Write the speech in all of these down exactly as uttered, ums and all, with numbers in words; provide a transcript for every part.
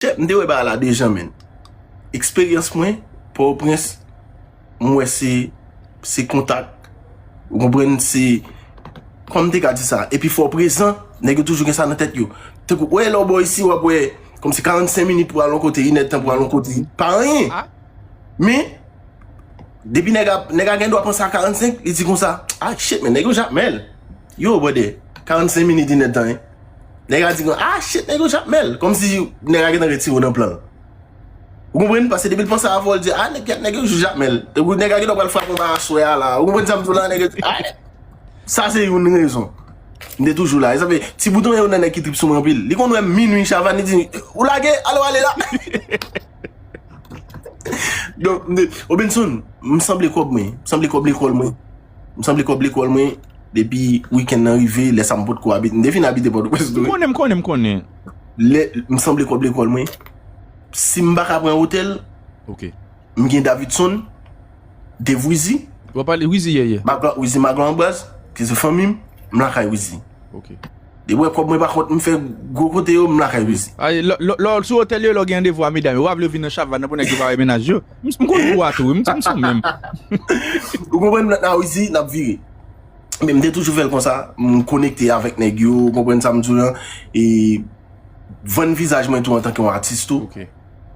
Chè, m te wè bagay la deja, menn. Eksperyans mwen, Pòtoprens, m wè se, se kontak. Ou konprann, se, kòman m te ka di sa? Epi fò w prezan, nèg yo toujou gen sa nan tèt yo. Tankou, wè, lè w bò isi, w ap wè, kòmsi karannsenk minit pou al yon kote, inèdtan pou al yon kote, pa anyen. Men, depi nèg a, nèg a gen dwa panse a karannsenk, li di konsa, ah, shit, men nèg yo Jakmèl. Yo, brother, karannsenk minit, inèdtan, hein. Nèg a di konsa, ah, shit, nèg yo Jakmèl. Kòmsi nèg a gentan retire w nan plan l. Ou konprann? Paske depi l panse a fò, l di, ah, nèg, nèg yo jis Jakmèl. Tankou nèg a gentan pral frape yon bagay aswè a la. Ou konprann sa m di w la, nèg yo, ah, sa se youn rezon. M te toujou la. E sa fè, ti bouton yo nan nèg ki trip sou mwen anpil. Li konn wè m minui, Chavàn, li di, ou lage, ale w ale la. Donk, m te, Robinson, m sanble kòb mwen. M sanble kòb lekòl mwen. M sanble kòb lekòl mwen. Depi wikenn nan rive, lè sa m potko abite. M te fin abite Pòtoprens tou, wi. M konnen, m konnen, m konnen. Lè, m sanble kòb lekòl mwen. Si m pa ka pran otèl, m gen Davidson, Dave Wizi. W ap pale Wizi, ye, ye. Magla-, Wizi Magla Anbraz, ki se fanmi m, m lakay Wizi. Ok. Depi w wè kòb mwen pa kont, m fè gwo kote yo, m lakay Wizi. Ay, lè, lè, lè w sou otèl yo, lè w gen randevou a medam yo, w pa vle yo vin nan Chavàn nan pou nèg yo pa wè mennaj yo. M, m konn kou a tou, wi, m, m sou menm. Ou konprann, m nan Wizi, n ap vire. Men m te toujou fè l konsa, m konekte avèk nèg yo, ou konprann sa m di w lan, e vann vizaj mwen tou antanke yon atis tou. Ok.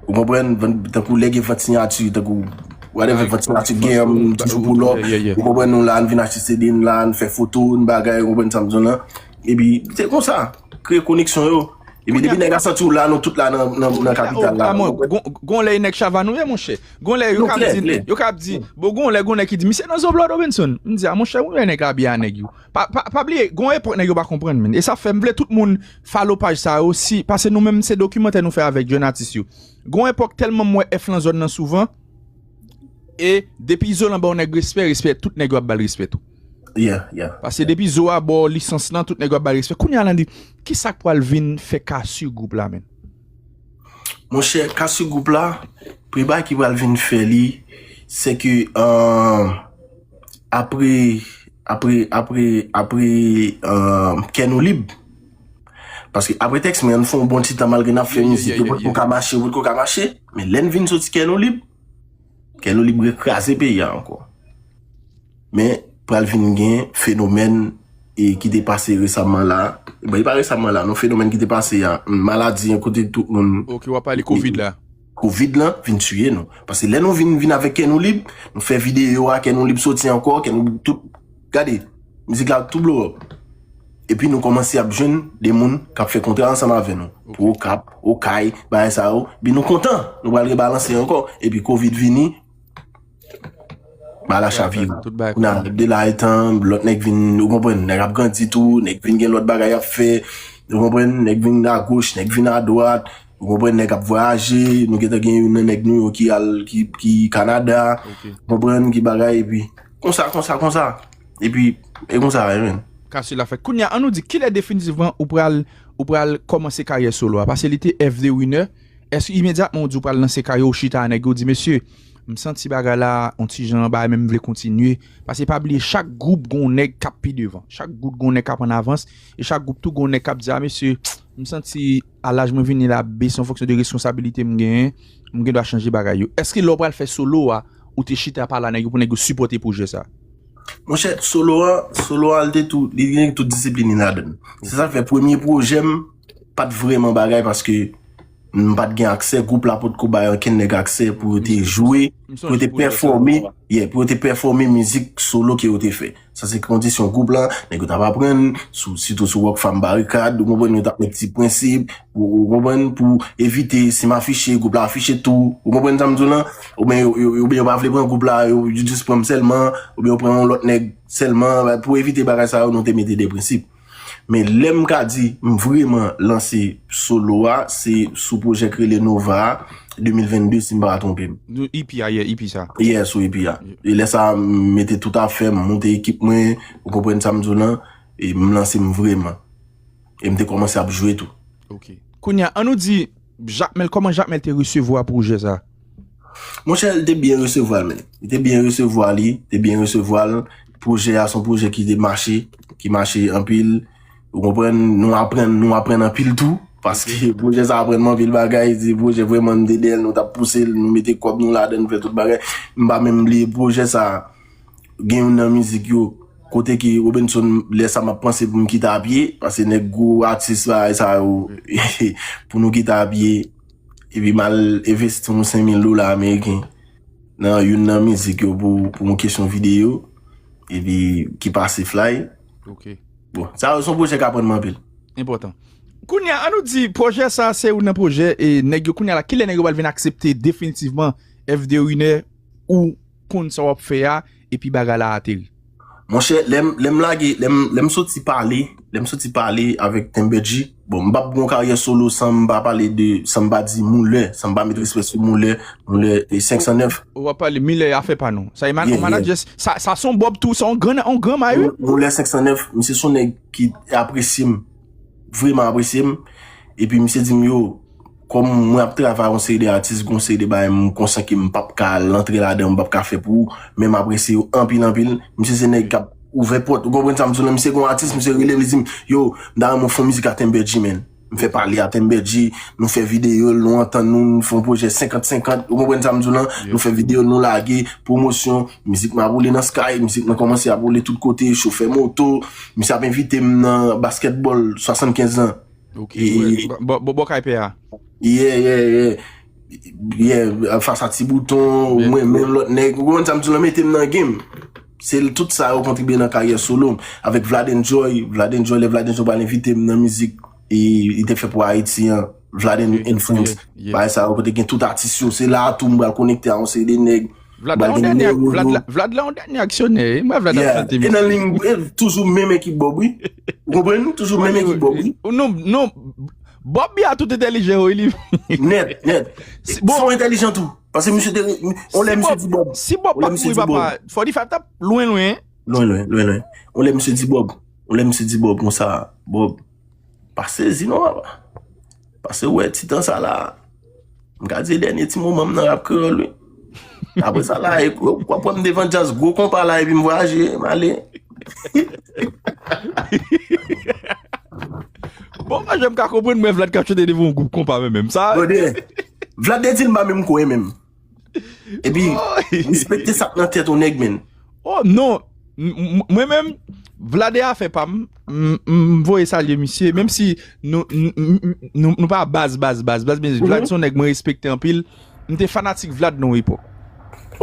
Ou konprann, vann, tankou lè gen vant siyati, tankou, whatever, vant siyati gen, m toujou pou lò. Yeah, yeah, yeah. Ou konprann, nou la, n vin achte C D, n la, n fè foto, n bagay, ou konprann sa m di w lan. Epi, se konsa, kreye koneksyon yo. Epi, depi nèg la santi w la, nou tout la nan, nan, nan kapital la. Gon, gon lè e nèg Chavàn ou ye, monchè. Gon lè yo ka ap di, yo ka ap di, bon, gon lè, gon nèg ki di, misye nan Zoblòd Robinson. M di, a, monchè, ou wè nèg la byen a nèg yo. Pa, pa, pa bliye, gon epòk nèg yo pa konprann, men. E sa fè m vle tout moun follow paj sa yo, si, paske nou menm, se dokimantè nou fè avèk jèn atis yo. Gon epòk tèlman m wè F lan zòn nan souvan, e depi Izolan ba yon nèg respè, respè, tout nèg yo ap ba l respè tou. Yeah, yeah. Paske depi Zo a ba w lisans lan, tout nèg yo ap ba l respè. Kounye a la, di, ki sa k pral vin fè Cassure gwoup la, menn? Monchè, Cassure gwoup la, premye bagay ki pral vin fè li, se ke, euh, apre, apre, apre, apre, euh, Kè Nou Lib, paske apre tèks mwen, nou fè yon bon ti tan malgre n ap fè mizik, nou potko ka mache, nou potko ka mache, men lè n vin soti Kè Nou Lib, Kè Nou Lib rekraze peyi a ankò. Men pral vin gen fenomèn e ki te pase resaman la. Bon, e pa resaman la, non, fenomèn ki te pase a, maladi an kote tout moun. Ok, w ap pale kovid la. Kovid lan vin tiye nou. Paske lè nou vin, vin avèk Kè Nou Lib, nou fè videyo a, Kè Nou Lib soti ankò, Kè Nou tout, gade, mizik la tou blow up. Epi nou kòmanse ap jwenn de moun k ap fè kontra ansanm avè nou. Ok. Pou Okap, Okay, bagay sa yo. Epi nou kontan, nou pral rebalanse ankò. Epi kovid vini, bagay la chavire. Tout bagay. Kounye a, de la etan, lòt nèg vin, ou konprann, nèg ap grandi tou, nèg vin gen lòt bagay ap fè, ou konprann, nèg vin agoch, nèg vin adwat, ou konprann, nèg ap vwayaje, nou gentan gen youn nan nèg nou yo ki al, ki, ki Kanada, ou konprann, ki bagay, epi konsa, konsa, konsa. Epi, e konsa, e menm. Cassure la fèt. Kounye a, ann nou di, kilè definitivman ou pral, ou pral kòmanse karyè solo a? Paske li te F the Winner, èske imedyatman ou di ou pral lanse karyè, ou chita a nèg yo, ou di, mesye, m santi bagay la, yon ti jan bagay, men m vle kontinye? Paske pa bliye, chak gwoup gon nèg k ap pi devan. Chak gwoup gon nèg k ap an avans. E chak gwoup tou gon nèg k ap di, a, mesye, m santi a laj mwen vini la, bese an fonksyon de responsabilite m genyen, m gen dwa chanje bagay yo. Èske lè w pral fè solo a, ou te chita pale a nèg yo pou nèg yo sipòte pwojè sa? Monchè, solo a, solo a, li te tou, li gen tout disiplin li ladan l. Se sa k fè premye pwojè m pa t vrèman bagay paske m pa t gen aksè, gwoup la potko bay okenn nèg aksè pou yo te jwe, pou yo te pèfòme, yeah, pou yo te pèfòme mizik solo ke yo te fè. Sa se kondisyon gwoup la, nèg yo t ap aprann sou, sitou sou Rockfam Barikad, ou konprann, yo t ap met ti prensip, ou, ou konprann, pou evite si m afiche, gwoup la afiche tou, ou konprann sa m di w lan, oubyen yo, yo, oubyen yo pa vle pran gwoup la, yo, yo jis pran m sèlman, oubyen yo pran yon lòt nèg sèlman, pou evite bagay sa yo, nou te mete de prensip. Men lè m ka di m vrèman lanse solo a, se sou pwojè k rele Nova a, de mil vennde, si m pa twonpe m. E P a, yeah, E P sa. Yeah, sou E P a. E lè sa a, m mete tout afè, m monte ekip mwen, ou konprann sa m di w lan, e m lanse m vrèman. E m te kòmanse ap jwe tou. Ok. Kounye a, ann nou di, Jakmèl, kòman Jakmèl te resevwa pwojè sa? Monchè, li te byen resevwa l, men. Li te byen resevwa li, te byen resevwa l. Pwojè a se yon pwojè ki te mache, ki mache anpil. Ou konprann, nou aprann, nou aprann anpil tou. Paske pwojè sa aprann m anpil bagay, se pwojè vrèman m te dèyè l, nou t ap pouse l, nou mete kòb nou ladan, nou fè tout bagay. M pa menm bliye pwojè sa, gen youn nan mizik yo, kote ke Robenson, lè sa m ap panse pou m kite a pye, paske nèg gwo atis bagay sa yo, pou nou kite a pye, epi m al envesti yon senk mil dola ameriken nan youn nan mizik yo pou, pou yon kesyon videyo, epi ki pase fly. Ok. Bon, sa yo se yon pwojè k aprann m anpil. Enpòtan. Kounye a, an nou di, pwojè sa a se youn nan pwojè e nèg yo kounye a la, kilè nèg yo pral vin aksepte definitivman F D Winner ou konn sa w ap fè a, epi bagay la ateri? Monchè, lè m, lè m lage, lè m, lè m soti pale, lè m soti pale avèk Tember G, bon, m p ap gen yon karyè solo san m pa pale de, san m pa di Moulè, san m pa met respè sou Moulè, Moulè e senk san nèf. Ou ap pale Milè afè pa nou. Sa e man-, Yeah, yeah. manager, sa, sa se yon Bob tou, sa yon gran, yon gran may, wi. Moulè senk san nèf, misye se yon nèg ki apresye m, vrèman apresye m. Epi misye di m, yo, kòm mwen ap travay yon seri de atis, gon seri de bagay m konsyan ke m p ap ka al antre ladan, m p ap ka fè pou ou, men m apresye yo anpil, anpil. Misye se nèg k ap ouvè pòt, ou konprann sa m di w lan, misye gon atis, misye rele m, li di m, yo, m ta renmen w fè yon mizik a Tember G, man. M fè pale a Tember G, nou fè videyo, nou antann nou, nou fè yon pwojè senkant senkant, ou konprann sa m di w lan, nou fè videyo, nou lage, pwomosyon, mizik m ap woule nan Sky, mizik mwen kòmanse ap woule tout kote, chofè moto, misye ap envite m nan basketball swasannkenz an. Ok, E, wè, bò, bò, bò kay pè a. Yeah, yeah, yeah. Yeah, fas a Ti Bouton, Yeah. mwen menm lòt nèg, ou konprann sa m di w lan, mete m nan game. Se l, tout sa yo kontribye nan karyè solo m. Avèk Vlad Enjoy, Vlad Enjoy, lè Vlad Enjoy pral envite m nan mizik, e, li te fè pou Ayiti an, Vlad and, Yeah, and Friends. yeah, yeah. Bagay sa yo, kote gen tout atis yo, se la a tou m pral konekte a yon seri de nèg. Vlad la yon dènye, Vlad la, Vlad la yon dènye aksyonè, wi. Mwen Vlad ap Yeah. chante, E nan mesye. liy, e toujou menm ekip Bob, wi. Ou konprann? Toujou menm ekip Bob, wi. Non, non. Bob Bia tout entèlijan, wi, li. Nèt, nèt. Si, bon. Fò entèlijan tou. Paske misye te, on lè Si misye Bob, di Bob. si Bob On lè pa misye kouri, di Bob. papa, forty-five t ap lwen, lwen. Lwen, lwen, lwen, lwen. On lè misye di Bob. On lè misye di Bob konsa, Bob. Pa sezi non, papa. Pase wè ti tan sa la. M ka di dènye ti moman m nan rap kreyòl, wi. Apre sa la, e, w ap wè m devan djaz gwo konpa la, epi m vwayaje, m ale. Bon, mwen, jan m ka konprann, mwen, Vlad ka chante devan yon gwoup konpa, men menm sa. Brother, Vlad te di l m pa menm konnen menm. Epi, Oh. respekte sa k nan tèt yon nèg, men. Oh, non. M, m, mwen menm, Vlad e afè pa m. M, m, m voye salye misye. Menm si nou, n-, n-, n-, nou, nou pa baz, baz, baz, baz, men Vlad Mhm. se yon nèg mwen respekte anpil. M te fanatik Vlad nan yon epòk.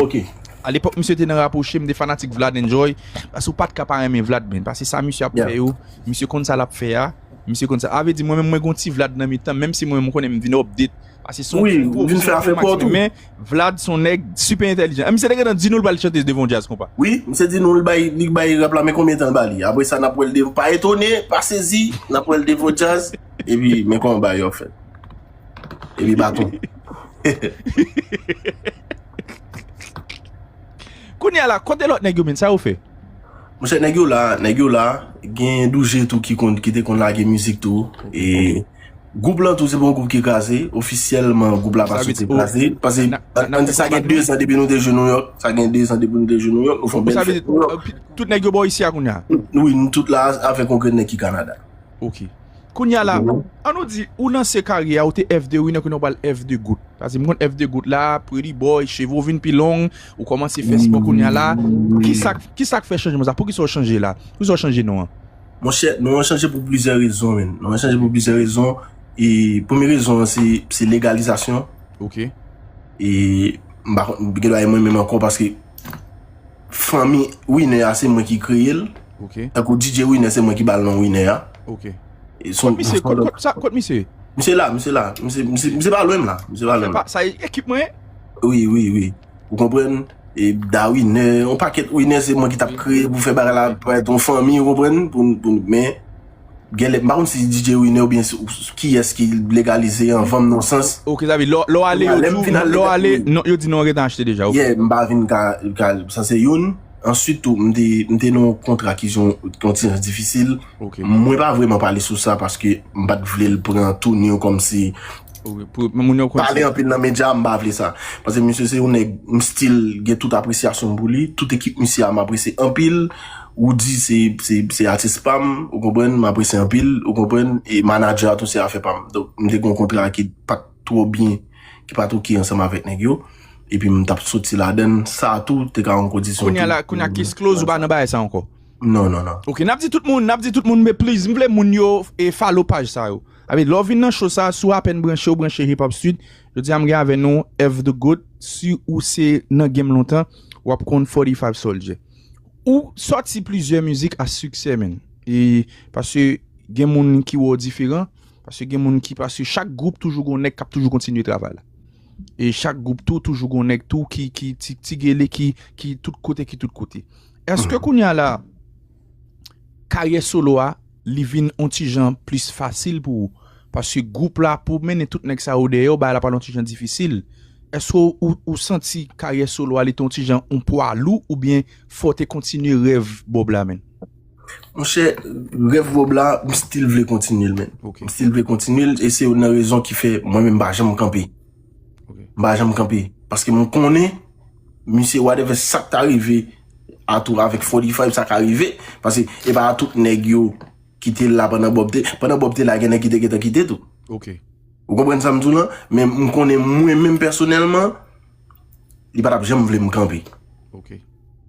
Ok. A lepòk, misye te nan Rapwoche, m te fanatik Vlad Enjoy. Paske ou pa t ka pa renmen Vlad, men. Paske sa misye ap Yeah. fè yo, misye konn sa l ap fè a. Misye konn sa. A vle di, mwen menm, mwen gon ti Vlad nan mitan, menm si mwen menm, m konnen m vin update. Paske se yon Wi, gwo, vin se fè yon afè gwo pa w tou. Men Vlad se yon nèg sipè entèlijan. E misye te gentan di nou l pral chante devan yon djaz konpa. Wi, misye di nou l bay, li bay rap la, men konbyen tan l ba li. Apre sa, n ap wè l devan, pa etone, pa sezi, n ap wè l devan yon djaz. Epi, men kòman bagay yo ap fèt. Epi baton. Kounye a la, kote lòt nèg yo, men, sa yo fè? Monchè, nèg yo la, nèg yo la, gen Douje tou ki konn, ki te konn lage mizik tou. E Ok. gwoup lan tou, se pa yon gwoup ki kraze. Ofisyèlman, gwoup la pa Sa vle soti di, oh, kraze. Paske, na, na, an, na an di fè sa gen konpa de zan depi nou te jwe Nouyòk. Sa gen de zan depi nou te jwe Nouyòk. Nou fè yon Sa bèl vle fèt di, Nouyòk. oh, pi-, tout nèg yo bò isi a kounye a? Wi, nou tout la avèk yon grenn nèg ki Kanada. Ok. Kounye a la, Mhm. an nou di, ou lanse karyè a, ou te F de Winner, kounye a ou pral F de Gout. Paske m konn F de Gout la, Pretty Boy, cheve w vin pi long, ou kòmanse fè spò kounye a la. Wi. Kisa, kisa k fè chanjman sa? Poukisa w chanje la? Poukisa w chanje non an? Monchè, non an chanje pou plizyè rezon, men. Non an chanje pou plizyè rezon. E premye rezon an, se, se legalizasyon. Ok. E m pa konn, gen dwa e mwen menm ankò, paske fanmi Winner a, se mwen ki kreye l. Ok. Tankou D J Winner, se mwen ki ba l non Winner a. Ok. E son, Kot misye, son kot, kot sa, kot misye? Misye la, misye la. Misye, misye, misye pa lwen m la. Misye pa lwen m. Sa e ekip mwen? Wi, wi, wi. Ou konprann? E Da Winner, yon pakèt Winner, se mwen ki t ap kreye pou fè bagay la, parèt yon fanmi, ou konprann? Pou, pou, men, genlè, m pa konn si D J Winner oubyen si, kiyès ki legalize anvan m nan sans. Ok, sa vle, lè, lè w ale, yo di w, lè w ale, non, yo di non, rete achte deja, ok. Yeah, m pa vin ka, ka, sa se youn. Answit tou, m te, m te nan yon kontra ki se yon, yon ti jan difisil. Ok. Mwen pa vrèman pale sou sa paske m pa t vle l pran touni kòmsi Pou, pou moun yo konn Pale anpil nan medya, m pa vle sa. Paske misye se yon nèg, m still gen tout apresyasyon m pou li. Tout ekip misye a, m apresye anpil. Roody se, se, se atis pa m, ou konprann, m apresye anpil, ou konprann, e manager a tou se afè pa m. Donk, m te gen yon kontra ki pa t twò byen, ki pa t oke ansanm avèk nèg yo. Epi m t ap soti ladan, sa tou te ka yon kondisyon. Kounye a la, kounye a case close, ou pa nan bagay sa ankò. Non, non, non. Ok, n ap di tout moun, n ap di tout moun, men please, m vle moun yo e follow paj sa yo. Abi, lè w vin nan show sa, si w apèn branche, w branche Hip Hop Sud. Jodi a m gen avè nou F the Goat. Si ou se nan game lontan, w ap konn forty-five Soldier. Ou sòti plizyè mizik a siksè, men. E paske gen moun ki wè w diferan, paske gen moun ki, paske chak gwoup toujou gon nèg k ap toujou kontinye travay la. E chak gwoup tou toujou gon nèg tou ki, ki ti, ti gele ki, ki tout kote, ki tout kote. Èske kounye a la, karyè solo a, li vin on ti jan plis fasil pou ou? Paske gwoup la, pou mennen tout nèg sa yo dèyè w, bagay la pral on ti jan difisil. Èske ou, ou, ou santi karyè solo a, li te on ti jan on pwa lou oubyen fò w te kontinye rèv Bob la, menn? Monchè, rèv Bob la, m still vle kontinye l, menn. Ok. M still vle kontinye l, e se youn nan rezon ki fè mwen menm m pa janm kanpe. Ok. M pa janm kanpe. Paske m konnen, misye, whatever sa k ta rive, atou avèk forty-five, sa ka rive. Paske e pa tout nèg yo ki te la pandan Bob te, pandan Bob te la, gen nèg ki te gentan kite tou. Ok. Ou konprann sa m di w lan? Men m konnen mwen menm pèsonèlman, li pa t ap janm vle m kanpe. Ok.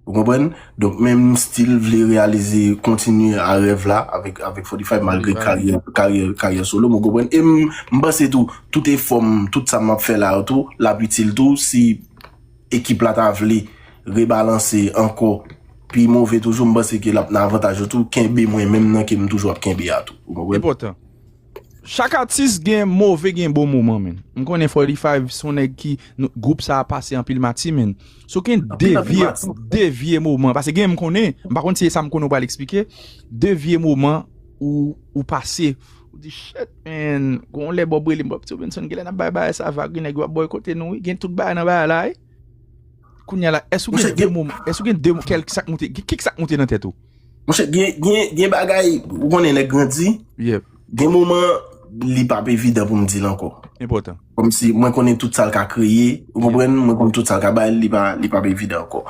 Ou konprann? Donk, men m still vle reyalize, kontinye a rèv la avèk, avèk forty-five, malgre karyè, karyè, karyè solo m, ou konprann? E m, m panse tou, tout efò m, tout sa m ap fè la yo tou, l ap itil tou, si ekip la ta vle rebalanse ankò pi move toujou, m panse ke l ap nan avantaj yo tou, kenbe mwen menm nan ke m toujou ap kenbe a tou. Ou konprann? Enpòtan. Chak atis gen move, gen bon moman, menn. M konnen forty-five se yon nèg ki, gwoup sa a pase anpil mati, menn. So gen de vye, de vye moman. Paske gen, m konnen, m pa konn si se sa m konnen ou pral eksplike. De vye moman ou, ou pase. Ou di, shit, menn. Gon lè Bob rele m, Bob, Robinson, genlè n ap bay bagay sa vag, gen nèg yo ap bòykote nou, wi. Gen tout bagay nan bagay la, wi. Kounye a la, èske ou gen de moman, èske ou gen de, kèk sa k moute, ki, ki sa k moute nan tèt ou? Monchè, gen, gen, gen bagay, ou konnen nèg grandi, Yep. Gen moman, li p ap evidan pou m di l ankò. Enpòtan. Kòmsi mwen konnen tout sa l ka kreye, ou konprann? Mwen konn tout sa l ka bay, li pa, li p ap evidan ankò.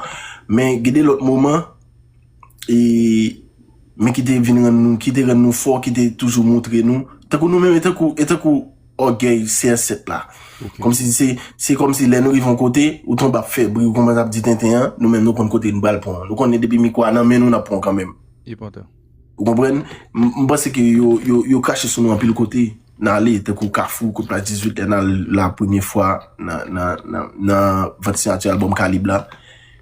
Men gen de lòt moman, e, men ki te vin rann nou, ki te rann nou fò, ki te toujou montre nou. Tankou nou menm, e tankou, e tankou ògèy C S sept la. Kòmsi se, se kòmsi lè nou rive yon kote, ou tonbe ap fè bri, ou kòmanse ap di tenten an, nou menm nou konn kote nou pral pran. Nou konnen depi mikwo a nan men nou, n ap pran kanmenm. Enpòtan. Ou konprann? M, m panse ke yo, yo, yo krache sou nou anpil kote. N ale, tankou Kafou, kot Plas dizuit, lè n al la premye fwa nan, nan, nan, nan vant siyati albòm Kalib la.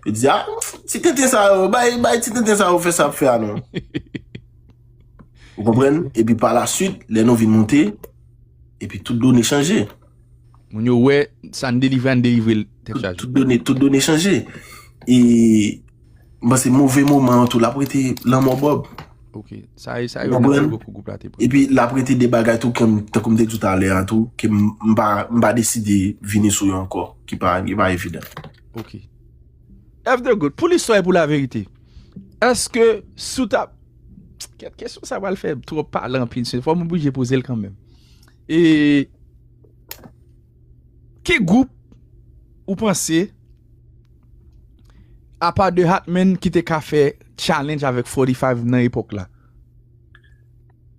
Yo di, ah, ti tenten sa yo, bay, bay ti tenten sa yo fè sa ap fè a non. Ou konprann? Epi pa la swit, lè nou vin monte, epi tout done chanje. Moun yo wè, sa n delivre, n delivre l tèt chaje. Tout done, tout done chanje. E m panse move moman an tou, l ap rete lanmò Bob. Ok. Sa e, sa e yon bagay bokou gwoup la te pran. Epi l ap rete de bagay tou, ke m, tankou m te di w talè a tou, ke m, m pa, m pa deside vini sou yo ankò, ki pa, ki pa evidan. Ok. F the Goat, pou listwa e pou laverite, èske si w t ap, kèt kesyon sa pral fè twòp pale anpil, se fò m oblije poze l kanmenm. E ki gwoup ou panse, apa de Hatman, ki te ka fè challenge avèk forty-five nan epòk la?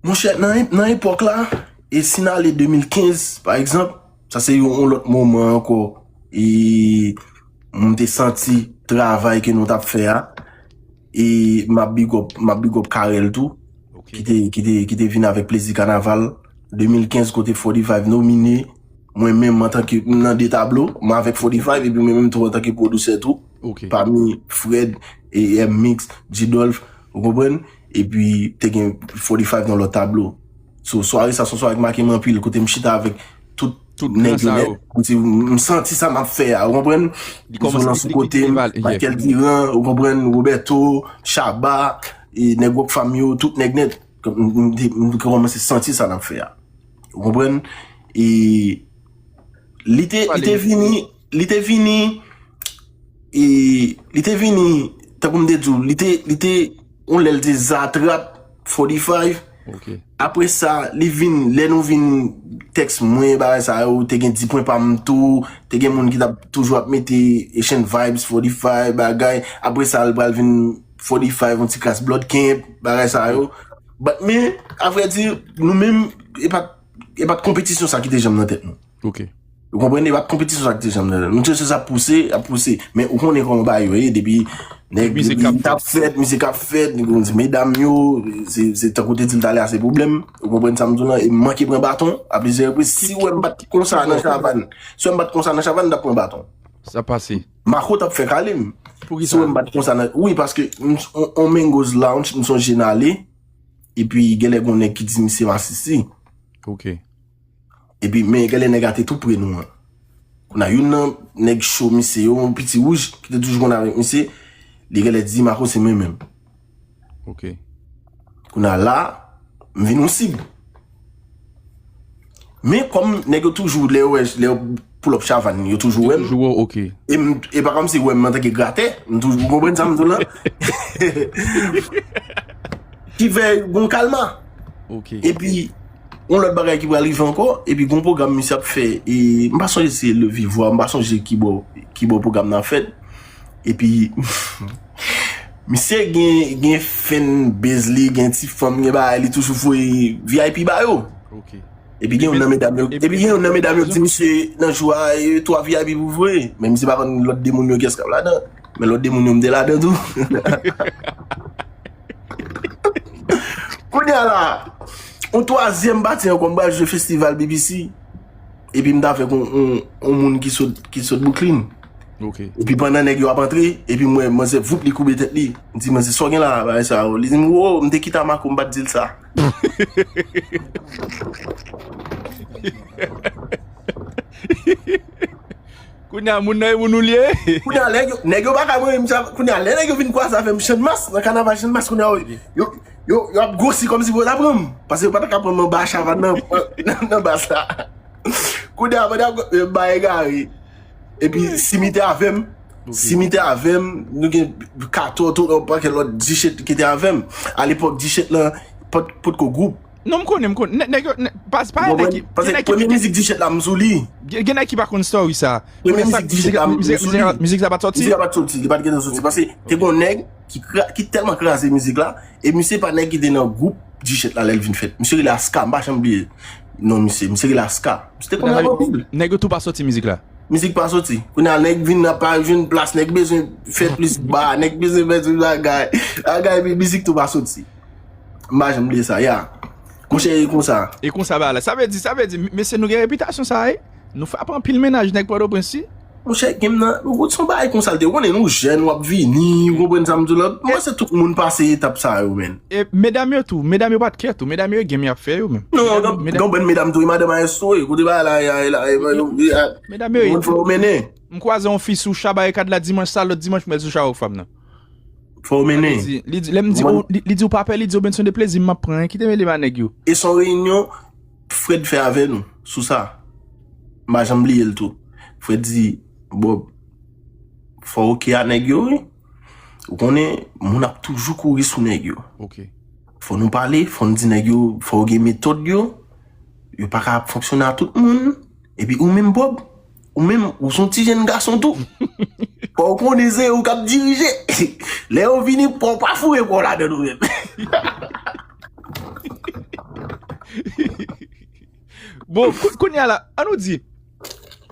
Monchè, nan, nan epòk la, e si n ale de mil kenz, pa egzanp, sa se yon, yon lòt moman ankò, e m te santi travay ke nou t ap fè a, e m ap big up, m ap big up Carel tou, ki te, ki te, ki te vin avèk Plezi Kanaval, de mil kenz kote forty-five nomine, mwen menm antanke, m nan de tablo, m avèk forty-five, epi mwen menm tou antanke pwodisè tou, Ok. Pami Fred, e M-Mix, G-Dolph, ou konprann? Epi te gen forty-five nan lòt tablo. So, sware sa, se yon sware ki make m anpil, kote m chita avèk tout Tout gran nèg yo sa nèt. Yo. Kote m, m santi sa m ap fè a, ou konprann? Li kòmanse Izolan sou kote m, Michel, yeah. Michael Durand, ou konprann? Roberto, Shabba, e nèg Rock Fam yo, tout nèg nèt. M, m, m, m kòmanse santi sa n ap fè a. Ou konprann? E li te, li te vini, li te vini, e li te vini, tankou m te di w, li te, li te, yon lè l te zatrap forty-five, Ok. Apre sa, li vin, lè nou vin tèks mwen, bagay sa yo, te gen di pwen pa m tou, te gen moun ki t ap toujou ap mete Asian Vibes, forty-five, bagay. Apre sa, l pral vin forty-five, yon ti kras Bloodcamp, bagay sa yo. But, men, a vrè di, nou menm, e pa, e pa t konpetisyon sa ki te janm nan tèt nou. Ok. Ou konprann, e pa t konpetisyon sa ki te janm nan tèt nou. Nou te se sa pouse, ap pouse. Men ou konnen kòman bagay yo ye, depi nèg Mizik depi ap t ap fèt, mizik ap fèt, nèg yo di medam yo, se se tankou te di l talè a, se pwoblèm. Ou konprann sa m di w lan, e m manke pran baton, a plizyè repriz. Si w wè m pa t konsa nan Chavann, si w wè m pa t konsa nan Chavann, m t ap pran baton. Sa pase. Mako t ap fè kale m. Pou ki Si w wè sa? M pa t konsa nan, wi, paske m, on, on Mango's Lounge, m sonje n ale, epi genlè gon nèg ki di misye masisi. Ok. Epi, men genlè nèg la te tou pre nou an. Kounye a, youn nan nèg cho misye yo, yon piti wouj, ki te toujou konn avèk misye, li genlè di Mako se mwen menm. Ok. Kounye a la, m vin yon sib. Men kòm nèg yo toujou, lè yo wè, lè yo pull up Chavann, yo toujou wè m. Toujou, ok. E m, e pa kòmsi yo wè m antanke gratè, m toujou, ou konprann sa m di w lan? Ki fè gon kalma. Ok. Epi, yon lòt bagay ki pral rive ankò, epi gon pwogram misye ap fè, e m pa sonje se Le Vivwa, m pa sonje ki bò, ki bò pwogram nan fèt. Epi, misye gen, gen fan base li, gen ti fanm, gen bagay, li toujou voye V I P ba yo. Ok. Epi gen yon nan medam yo, epi- epi gen yon nan medam yo di misye nan jou a, e twa V I P pou voye. Men misye pa konn lòt de moun yo kiyès k ap ladan. Men lòt de moun yo m te ladan tou. Kounye a la, yon twazyèm pati ankò, m pral jwe festival B B C. Epi m t avèk yon, yon, yon moun ki sot, ki sot Brooklyn. Ok. Epi pandan nèg yo ap antre, epi m wè manzè voup li koube tèt li. M di, "Manzè, sa w gen la, bagay sa yo?" Li di m, "Wo, m te kite a Mako, m pa t di l sa." Kounye a, moun nan e moun ou li ye? Kounye a, nèg yo, nèg yo pa ka mwen, m sa, kounye a, lè nèg yo vin kwaze avè m Channmas, nan kanaval Channmas, kounye a, yo, yo, yo ap gwosi kòmsi pou yo ta pran m. Paske yo pa ta ka pran m anba Chavann nan, nan, nan bas la. Kounye a, pandan yo bay egare. Epi Simi te avè m. Simi te avè m. Nou gen Kato, tout yon pakèt lòt Dichèt ki te avè m. Alepòk, Dichèt lan, pot, potko gwoup. Non, m konnen, m konnen. Nè- Nèg yo, nè- pa pa nèg ki, Paske gen nèg ki, premye mizik Dichèt la, m sou li. gen gen nèg ki pa konn story sa. Premye Konnen sa, mizik Dichèt la, m sou mizik li. la, mizik la pa t sòti? Mizik la pa t soti, li pa t gentan soti. Paske te gon nèg ki, kra- ki tèlman kraze mizik la, e misye pa nèg ki te nan gwoup Dichèt la lè l vin fèt. Misye rele Aska, m pa janm bliye non misye. Misye rele Aska. Misye te konn rap anpil. Nèg yo tou pa sòti mizik la. Mizik pa soti. Kounye a nèg vin nan pa jwenn plas, nèg bezwen fè plis ba, nèg bezwen fè plis bagay. Bagay, epi mizik tou pa soti. M pa janm bliye sa, ya. Monchè, e konsa. E konsa ba la. Sa vle di, sa vle di, mesye, nou gen repitasyon sa, wi. Nou frape anpil mennaj nèg Pòtoprens, wi. Monchè, game nan, ou se yon bagay konsa l te, ou konnen nou jèn, w ap vini, ou konprann sa m di w la. Mwen se tout moun pase etap sa yo, men. E medam yo tou, medam yo pa t kè tou, medam yo gen men y ap fè yo menm. Non, gen gen bon medam tou, e madan maestro, e kote bagay la, e, e, e, e, e, Medam yo, moun fò w mennen. M kwaze yon fi sou cha Barikad la dimanch sa, lòt dimanch m wè l sou cha Rockfam nan. Fò w mennen. Li di, lè m di, oh, li, li di ou pa pè, li di ou Benson de plezi, m ap pran, kite mele ba nèg yo. E se yon reyinyon Fred fè avè nou sou sa. M pa janm bliye l tou. Fred di, Bob, fò w oke a nèg yo, wi. Ou konnen, moun ap toujou kouri sou nèg yo. Ok. Fò nou pale, fò n di nèg yo, fò yo gen metòd yo. Yo pa ka ap fonksyone a tout moun. Epi ou menm, Bob, ou menm, ou se yon ti jèn gason tou. Fò w konnen se ou k ap dirije. Lè yo vini, fò w pa foure kò w ladan ou menm. Bon, kou- kounye a la, an nou di,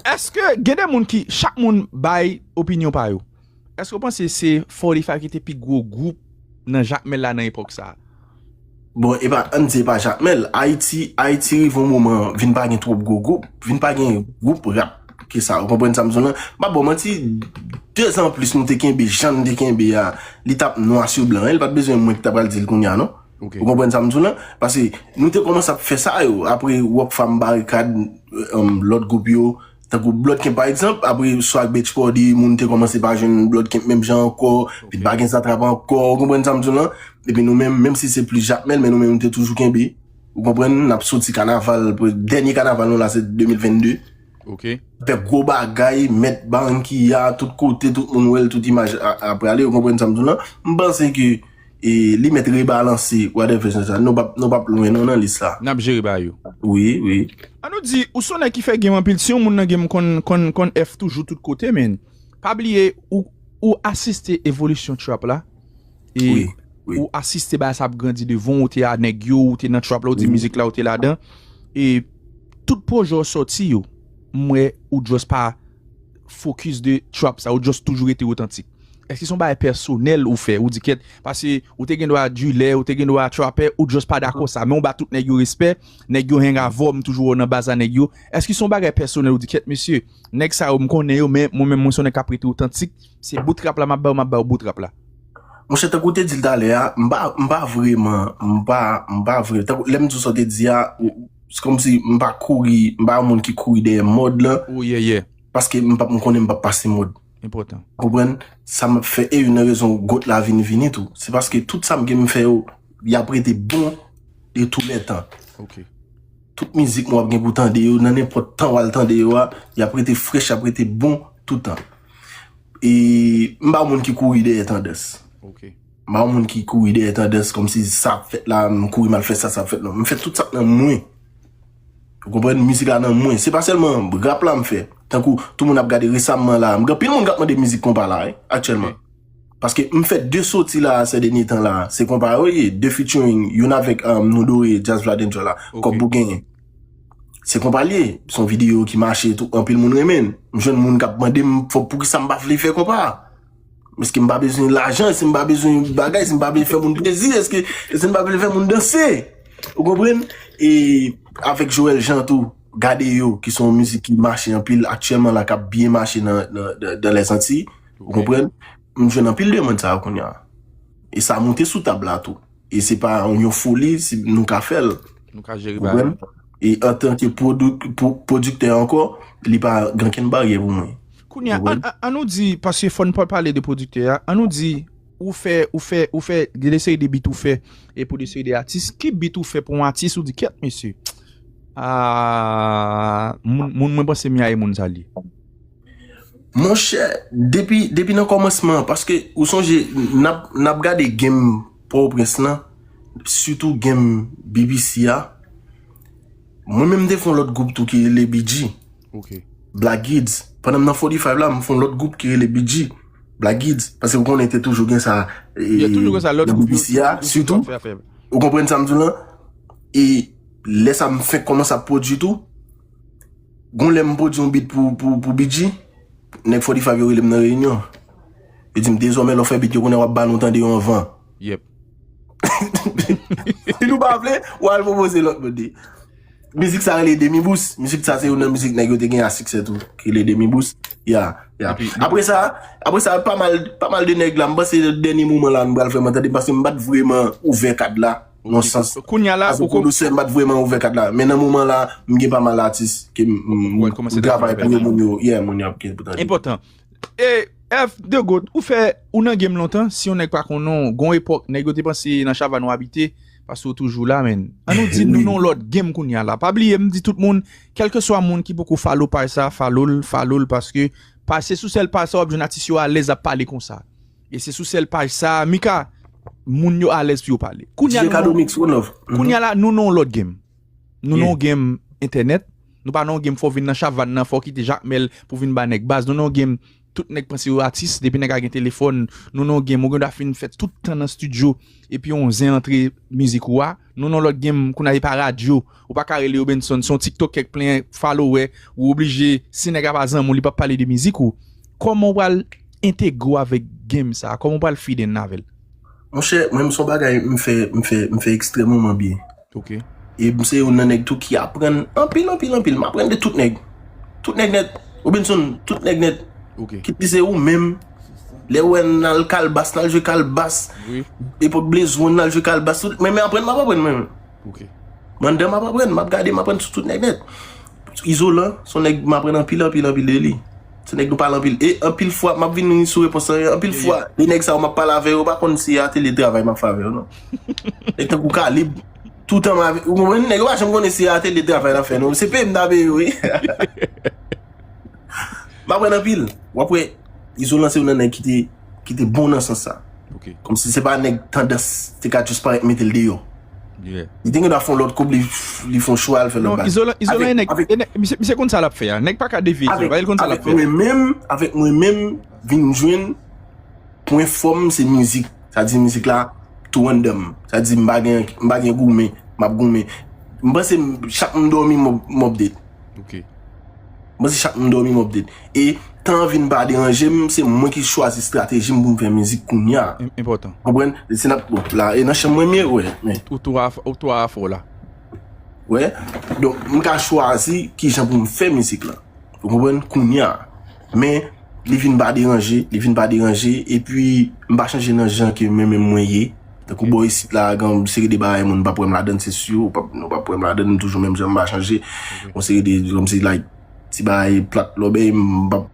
èske gen de moun ki, chak moun bay opinyon pa yo? Èske w panse se forty-five ki te pi gwo gwoup nan Jakmèl la nan epòk sa a? Bon, e pa, ann di e pa Jakmèl. Ayiti, Ayiti rive yon moman, vin pa gen twòp gwo gwoup. Vin pa gen gwoup rap ke sa. Ou konprann sa m di w lan? M pa ba w manti, dezan plis nou te kenbe, jan n te kenbe a, li t ap nwa sou blan. Li pa t bezwen mwen ki ta pral di l kounye a, non. Ok. Ou konprann sa m di w lan? Paske nou te kòmanse ap fè sa yo. Apre Rockfam, Barikad, um, lòt gwoup yo, tankou Bloodcamp pa egzanp, apre Swag Beach Party, moun te kòmanse pa jwenn Bloodcamp menm jan ankò, epi pa gen Zatrap ankò, ou konprann sa m di w lan? Epi nou menm, menm si se plis Jakmèl, men nou menm nou te toujou kenbe. Ou konprann? N ap soti kanaval, pre- dènye kanaval nou la se de mil vennde. Ok. Fè gwo bagay, mèt Barranquilla, tout kote, tout moun wè l, tout imaj a- ap prale, ou konprann sa m di w lan? M panse ke e li mèt rebalanse, whatever, sa, sa. Nou p ap, nou p ap lwen non nan lis la. N ap jere bagay yo. Wi, wi. An nou di, ou se yon nèg ki fè game anpil, si yon moun nan game konn, konn, konn F toujou tout kote, men pa bliye, ou, ou asiste evolisyon trap la. E Wi, wi. Ou asiste bagay sa ap grandi devan, ou te a nèg yo, ou te nan trap la, ou di mizik la, ou te ladan. E tout pwojè w sòti yo, m wè ou just pa focus de trap sa, ou just toujou rete otantik. Èske se yon bagay pèsonèl ou fè, ou di kèt, paske ou te gen dwa dilè, ou te gen dwa trapè, ou just pa dakò sa, men ou ba tout nèg yo respè, nèg yo hang avè w, m toujou wè w nan baz a nèg yo. Èske se yon bagay pèsonèl ou di kèt, mesye, nèg sa yo m konnen yo, men mwen menm mwen se yon nèg k ap rete otantik, se bout rap la m ap ba yo, m ap ba yo bout rap la. Monchè, tankou w te di l talè a, m pa, m pa vreman, m pa, m pa vre, tankou lè m di w sa w te di a, ou- se kòmsi m pa kouri, m pa yon moun ki kouri dèyè mòd lan, Oh yeah, yeah. Paske m p ap, m konnen m p ap pase mòd. Enpòtan. Konprann? Sa m ap fè, e youn nan rezon GOAT la vin vini tou. Se paske tout sa m gen m fè yo, y ap rete bon de tou lè tan. Ok. Tout mizik mwen w ap gen pou tande yo, nan nenpòt tan w al tande yo a, y ap rete frèch, y ap rete bon toutan. E m pa yon moun ki kouri dèyè tandans. Ok. M pa yon moun ki kouri dèyè tandans kòmsi sa ap fèt la, m kouri m al fè sa, sa ap fèt non. M fè tout sa k nan mwen. Ou konprann? Mizik la nan mwen. Se pa sèlman rap la m fè. Tankou tout moun ap gade resamman la. M gen anpil moun k ap mande mizik konpa la, wi, aktyèlman. Paske m fè de soti la, sè dènye tan la. Se konpa yo ye. De featuring, youn avèk um, Nou Dore, Jazz Vladendra la. Ok. Kòb Bougen. Se konpa l ye. Se yon videyo ki mache tou. Anpil moun renmen l. M jwenn moun k ap mande m fò poukisa m pa vle fè konpa. Èske m pa bezwen lajan? Èske m pa bezwen bagay? Èske m pa vle fè moun plezi? Èske, èske m pa vle fè moun danse? Ou konprann? E avèk Joël Jean tou, Gade Yo, ki se yon mizik ki mache anpil aktyèlman la, k ap byen mache nan, nan, nan, nan Lèzantiy. Ou konprann? M jwenn anpil demann sa yo kounye a. E sa moute sou tab la tou. E se pa yon foli, si nou ka fè l. Nou ka jere Ou konprann? bagay. E antanke pwoduk- pwo- pwodiktè ankò, li pa gen okenn baryè pou mwen. Kounye a, an, an, an nou di, paske fò n pa pale de pwodiktè a, an nou di, ou fè, ou fè, ou fè de seri de bit ou fè, e pou de seri de atis, ki bit ou fè pou yon atis ou di kèt, mesye? Ah, moun, moun mwen panse m ye moun sa li. Monchè, depi, depi nan kòmansman, paske ou sonje, n ap, n ap gade game Pòtoprens lan, sitou game B B C a, mwen menm m te fè yon lòt gwoup tou ki rele B G, Ok. Black Kids. Pandan m nan forty-five la, m fè yon lòt gwoup ki rele B G, Black Kids. Paske ou konnen te toujou gen sa, Yo toujou gen sa, lòt nan gwoup B B C a, sitou. Ou konprann sa m di w lan? E lè sa m fenk kòmanse ap pwodui tou, gon lè m pwodui yon bit pou, pou, pou B G, nèg forty-five yo rele m nan reyinyon. Yo di m, dezòmè lè w fè bit yo konnen w ap ba nou tande yo anvan. Yep. Si nou pa vle, w al pwopoze lòt moun de. Mizik sa rele Demi Bous. Mizik sa se youn nan mizik nèg yo te gen a siksè tou, ki rele Demi Bous. Ya, ya. Epi- Apre sa, apre sa, pa mal, pa mal de nèg la, m panse dènye moman la, nou pral vrèman tande, paske m pa t vrèman ouvè kad la, nan sans. Kounye a la, Paske ou kon- pwodisè, m pa t vrèman ouvè kad la. Men nan moman la, m gen pa mal atis ke m, m, Ou wè l kòmanse m travay travay pou yo, la. Moun yo, yeah, moun yo ap gen pou tande. Enpòtan. E F de Goat, ou fè, ou nan game lontan, si yon nèg pa konn non, gon epòk, nèg yo te panse nan Chavàn ou abite, paske ou toujou la, men. An nou di, nou nan lòt game kounye a la. Pa bliye, m di tout moun, kèlkeswa moun ki poko follow paj sa, follow l, follow l, paske pa, se sou sèl paj sa w ap jwenn atis yo alèz ap pale konsa. E se sou sèl paj sa, Mika, moun yo alèz pou yo pale. Kounye a, DJ nou Kado nan- Mix, one love. Kounye a la, nou nan yon lòt game. Nou nan yon game entènèt. Nou pa nan yon game fò w vin nan Chavàn nan, fò w kite Jakmèl pou vin ba nèg baz. Nou nan yon game, tout nèg panse yo atis, depi nèg la gen telefòn, nou nan yon game, ou gen dwa fin fè tout tan nan studio, epi yon zen antre mizik ou a. Nou nan yon lòt game, kounye a se pa radyo, ou pa ka rele Robenson, se yon TikTok k ap plen follower, ou oblije, si nèg la pa zanmi w, li p ap pale de mizik ou. Kòman w pral entegre w avèk game sa? Kòman w pral fit in avè l? Monchè, mwen, m se yon bagay, m fè, m fè, m fè ekstrèmeman byen. Ok. E m se youn nan nèg tou ki aprann anpil, anpil, anpil. M aprann de tout nèg. Tout nèg nèt. Robinson, tout nèg nèt. Ok. Kit li se ou menm. Lè ou wè n al kalbas, n al jwe kalbas. Wi. Epòk Blaze One, n al jwe kalbas. Tout, men, men aprann, m ap aprann, men. Ok. Mwen anndan, m ap aprann, m ap gade, m aprann sou tout nèg nèt. Izolan, se yon nèg m aprann anpil, anpil, anpil de li. Se nèg nou pale anpil. E anpil fwa, m ap vin sou repons lan, anpil fwa, de nèg sa yo m ap pale avè yo, yo pa konn se atelier de travay m ap fè avè yo, non. Nèg tankou Kalib, toutan m avè, ou konprann, nèg yo pa janm konnen se atelier de travay n ap fè, non. Se peye m ta peye yo, wi. M aprann anpil. W ap wè, Izolan se youn nan nèg ki te, ki te bon nan sans sa. Ok. Kòmsi se pa nèg tandans te ka just parèt mete l deyò. Yeah. Li te gen dwa fè yon lòt koup, li, li fè yon chwa, l fè lòt Non, bagay. Izolan, Izolan e Avèk- nèg, avèk- e nèg, misye, misye konn sa l ap fè a. Nèg pa ka devye, Avèk, li konn sa l ap avèk fè. Mwen menm, avèk mwen menm, vin jwenn pwen fò m se mizik. Sa di mizik la tou anndan m. Sa di m pa gen, m pa gen goumen, m ap goumen. M panse m- chak m dòmi m up- m update. Ok. M panse chak m dòmi m update. E tan an vin pa deranje m, se mwen ki chwazi estrateji m pou m fè mizik kounye a. Im- Enpòtan. Konprann? Se n ap bon, la, e nan chanm mwen m ye, wè. Men, Ou tou a, ou tou a fò la. wè. Donk, m ka chwazi kijan pou m fè mizik la. Ou konprann? Kounye a. Men, li vin pa deranje, li vin pa deranje, epi m pa chanje nan jan ke mwen menm mwen ye. Tankou bò isit la, gen yon seri de bagay moun p ap wè m ladann, se si, ou p ap, nou p ap wè m ladann, m toujou menm jan, m pa chanje. Yon seri de, kòmsi, like, ti bagay plat lòbèy, m p ap